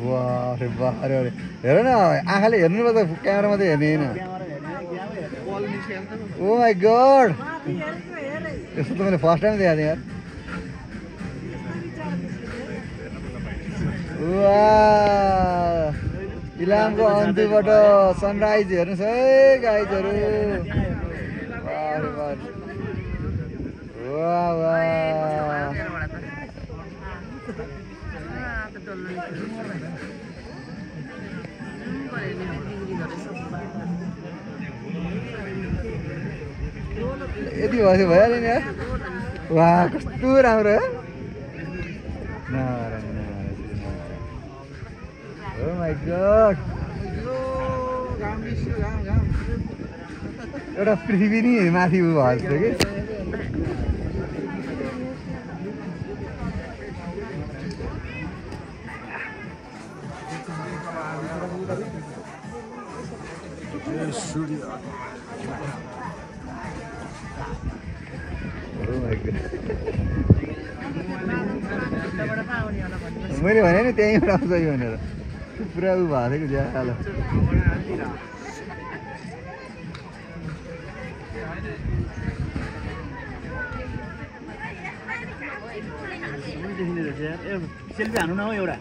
वाह रे वाह अरे अरे हेर न आँखाले हेर्नु पर्छ क्यामेरामा त हेर्ने होइन ओ माई गॉड यस्तो त मैले फर्स्ट टाइम देखाएको थिएँ यार वाह इलामको अन्तिमबाट सनराइज हेर्नुहोस् है गाइजहरू वाह वाह यति भएपछि भइहाल्यो नि यार वाह कस्तो राम्रो हो Oh my god एउटा पृथ्वी नि माथि उ भएको छ कि मैले भने नि त्यहीँबाट आउँछ भनेर पुरा उ भएको थियो ज्यालो सेल्फी हान्नु न हौ एउटा